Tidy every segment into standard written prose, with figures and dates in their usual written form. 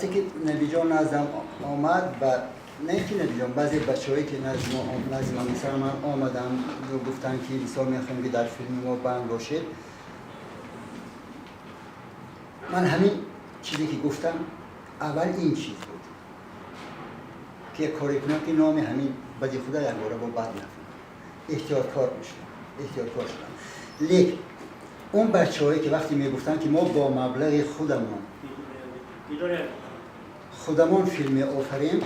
Вақте ки Набиҷон наздам омад ва на ин ки Набиҷон, баъзе бачаҳое ки назди мо, назди ман, масалан, ман омадам, гуфтанд, ки мисол мехоҳем, ки дар филми мо банд бошед. Ман ҳамин чизе ки гуфтам, аввал ин чиз буд, ки як коре кунам, ки номи ҳамин бади худа якбора бо бад накунам. Эҳтиёткор мешудам, эҳтиёткор шудам. Лек он бачаҳое ки вақте мегуфтанд, ки мо бо маблағи худамон филм меофарем,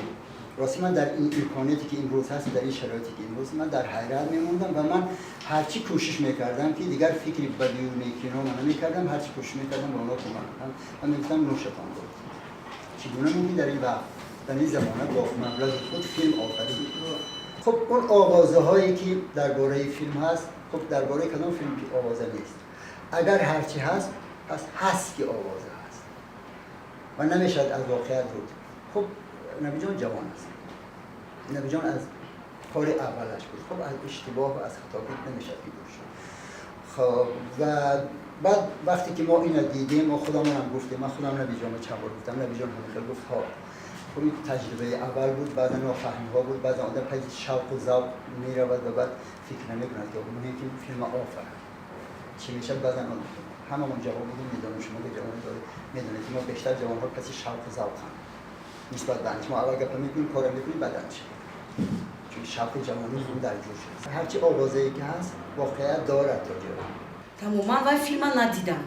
рости ман дар ин имконияте ки имрӯз ҳаст, дар ин шароите ки имрӯз, ман дар ҳайрат мемондам ва ман ҳарчи кӯшиш мекардам, ки дигар фикри бадию некино ман намекардам, ҳарчи кӯшиш мекардам, ба онҳо кӯмак кунам ва мегуфтам: «Нӯшатон буд, чӣ гуна мумкин дар ин вақт, дар ин замона бо маблағи худ филм офарид?» Хуб, он овозаҳое ки дар бораи филм ҳаст, хуб, дар бораи кадом филм ки овоза нест? Агар ҳарчи ҳаст, пас ҳаст, ки овоза ҳаст ва намешавад аз воқеият руд. Хуб, Набиҷон ҷавон аст, Набиҷон аз кори аввалаш буд. Хуб, аз иштибоҳ ва аз хатогӣ намешавад ки дур шуд. Хоб, ва баъд вақте ки мо ина дидем, мо худамонам гуфтем, ман худам Набиҷонро чанд бор гуфтам, Набиҷон ҳамин хел гуфт: «Ҳо, хуб, ин таҷрибаи аввал буд, баъзан нофаҳмиҳо буд, баъзан одам пайи шавқу завқ меравад ва баъд фикр намекунад, ки муҳим ки филма офарад, чӣ мешавад». Баъзан ҳамамон ҷавон будем, медонем, шумо ки ҷавон доред, медонед, ки мо бештар ҷавонҳо паси шавқу завқанд нисбат ба андеша. Мо аввал гапа мекунем, кора мекунем, баъд андеша, чун шавқи ҷавонӣ дар ҷӯш аст. Ҳарчи овозае ки ҳаст, воқеият дорад то ҷое. Тамом, ман вай филма надидам,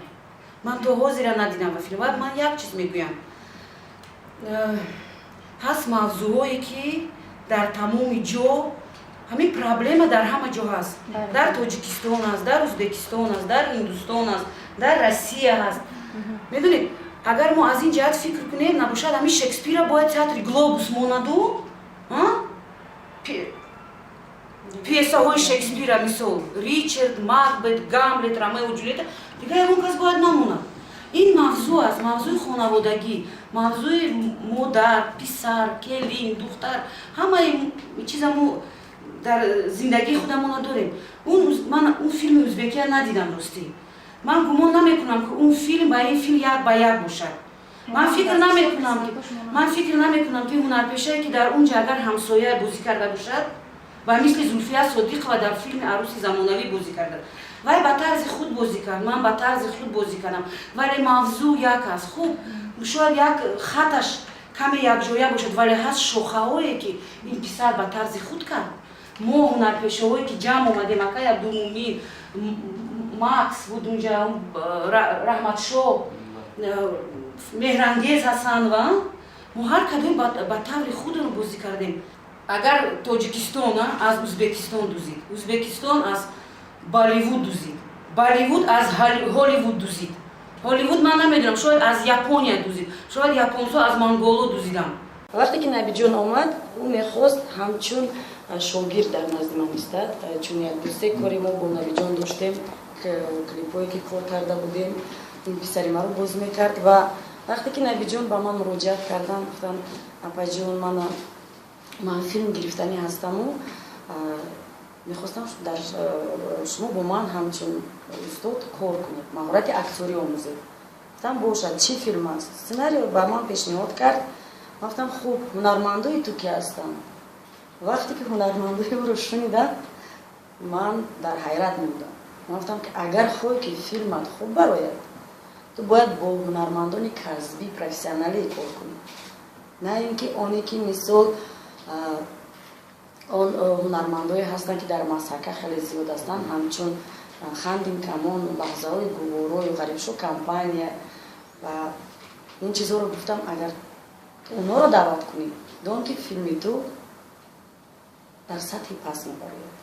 ман то ҳозира надидам ва филм. Ман як чиз мегӯям: ҳаст мавзӯъҳое, ки дар тамоми ҷо ҳамин проблема дар ҳама ҷо ҳаст: дар Тоҷикистон аст, дар Ӯзбекистон аст, дар Ҳиндустон аст, дар Россия ҳаст. Медонед, агар мо аз ин ҷиҳат фикр кунем, набошад, ҳамин Шекспира бояд театри Глобус монаду пьесаҳои Шекспира, мисол, Ричард, Макбет, Гамлет, Ромео, Ҷулиета, дигар ягон кас бояд намонад. Ин мавзӯъ аст, мавзӯи хонаводагӣ, мавзӯи модар, писар, келин, духтар. Ҳамаи чиза мо дар зиндагии худамона дорем. Ман он филми узбекия надидам, ростӣ. Ман гумон намекунам, ки он филм ба ин филм як ба як бошад. Ман фикр намекунам, ки ҳунарпешае, ки дар он ҷа агар ҳамсоя бозӣ карда бошад ва мисли Зулфия Содиқова дар филми «Арӯси замонавӣ» бозӣ карда, вай ба тарзи худ бозӣ кард, ман ба тарзи худ бозӣ кардам, вале мавзӯъ як аст. Хуб, шояд як хаташ каме якҷоя бошад, вале ҳаст шохаҳое, ки ин писар ба тарзи худ кард. Мо, ҳунарпешаҳое, ки ҷамъ омадем, акай Абдумумин, Макс буд унҷа, Раҳматшоҳ, Меҳрангез Ҳасанова, мо ҳар кадом ба таври худро бозӣ кардем. Агар Тоҷикистон аз Ӯзбекистон дузид, Ӯзбекистон аз Болливуд дузид, Болливуд аз Ҳолливуд дузид, Ҳолливуд, ман намедонам, шояд аз Япония дузид, шояд японсо аз монголо дузидам. Вақте ки Набиҷон омад, ӯ мехост ҳамчун шогирд дар назди ман истад, чун як дусе кори мо бо Набиҷон доштем, клипҳое ки кор карда будем, ин писари маро бозӣ мекард. Ва вақте ки Набиҷон ба ман муроҷиат карданд, гуфтанд: «Апаҷон, ман филм гирифтанӣ ҳастаму мехостам дар шумо бо ман ҳамчун устод кор кунед, маҳорати актёрӣ омӯзед». Гуфтам: «Бошад, чӣ филм аст?» Сценарио ба ман пешниҳод кард. Ман гуфтам: «Хуб, ҳунармандои ту ки ҳастанд?» Вақте ки ҳунармандои ӯро шунидам, ман дар ҳайрат мондам. Ман гуфтам, ки агар хоҳӣ, ки филмат хуб барояд, ту бояд бо ҳунармандони касбӣ, профессионалӣ кор кунӣ, на ин ки оне ки мисол он ҳунармандое ҳастанд, ки дар масҳака хеле зиёд ҳастанд, ҳамчун Хандин Камон, лаҳзаҳои гуворою Ғарибшо компания ва ин чизҳоро. Гуфтам: «Агар ту онҳоро даъват кунӣ, дон, ки филми ту дар сатҳи паст мебарояд».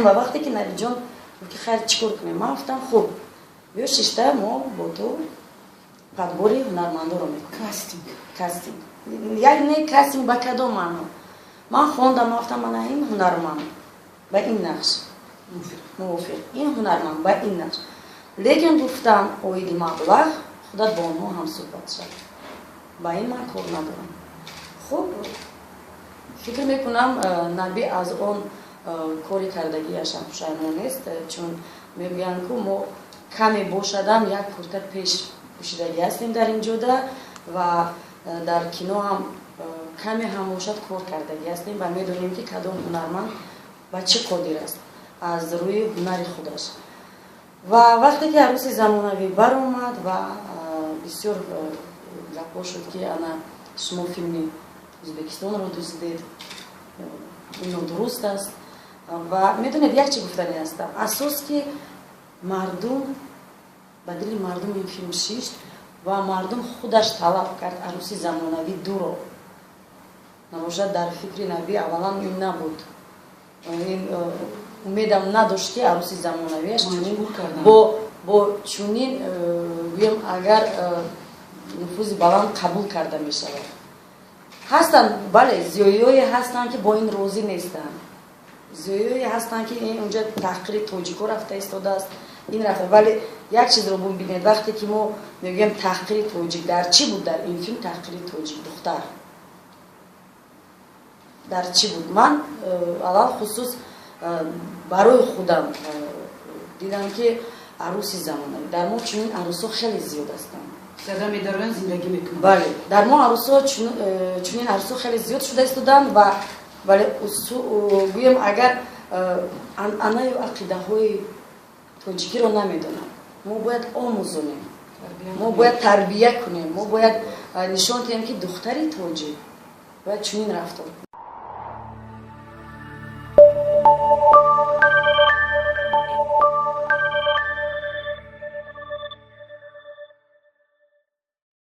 Ва вақте ки Набиҷон гуфт, ки хайр, чӣ кор кунем, ман гуфтам: «Хуб, биё, шишта мо бо ту подбори ҳунармандоро мекунем». Кастинг. Кастинг як не, кастинг ба кадом маъно? Ман хондам, гуфтам: «Мана ин ҳунарманд ба ин нақш мувофиқ, ин ҳунарманд ба ин нақш». Лекин гуфтам: «Оиди маблағ худат бо онҳо ҳамсӯҳбат шав, ба ин ман кор надорам». Хуб, фикр мекунам, Набӣ аз он кори кардагиашам пушаймон нест, чун мегӯянд, ку мо каме бошадам, як курта пеш пӯшидагӣ ҳастем дар ин ҷода. Ва дар кино ҳам каме ҳам бошад кор кардагӣ ҳастем ва медонем, ки кадом ҳунарманд ба чӣ қодир аст аз рӯи ҳунари худаш. Ва вақте ки «Арӯси замонавӣ» баромад ва бисёр гапҳо шуд, ки ана шумо филми Ӯзбекистонро дуздидед, ин нодуруст аст. Ва медонед, як чи гуфтанӣ ҳастам: асос ки мардум, ба дили мардум ин филм шишт ва мардум худаш талаб кард «Арӯси замонавӣ дуро». Набошад, дар фикри Набӣ аввалан ин набуд, ин умедам надошт, ки «Арӯси замонавиаш» бо чунин, гӯем агар, нуфузи баланд қабул карда мешавад. Ҳастанд, бале, зиёиёе ҳастанд, ки бо ин розӣ нестанд, зиёиёе ҳастанд, ки унҷа таҳқири тоҷико рафта истодааст, ин рафта. Вале як чизро бубинед: вақте ки мо мегӯем таҳқири тоҷик, дар чӣ буд дар ин филм таҳқири тоҷик духтар, дар чӣ буд? Ман алалхусус барои худам дидам, ки арӯси замонавӣ, дар мо чунин арӯсҳо хеле зиёд ҳастанд. Зиндагӣ мекунанд. Бале, дар мо арӯсҳо, чунин арӯсҳо хеле зиёд шуда истоданд. Ва вале гӯем агар, анъанаю ақидаҳои тоҷикиро намедонам. Мо бояд омӯзонем, мо бояд тарбия кунем, мо бояд нишон диҳем, ки духтари тоҷик бояд чунин рафтор кунад.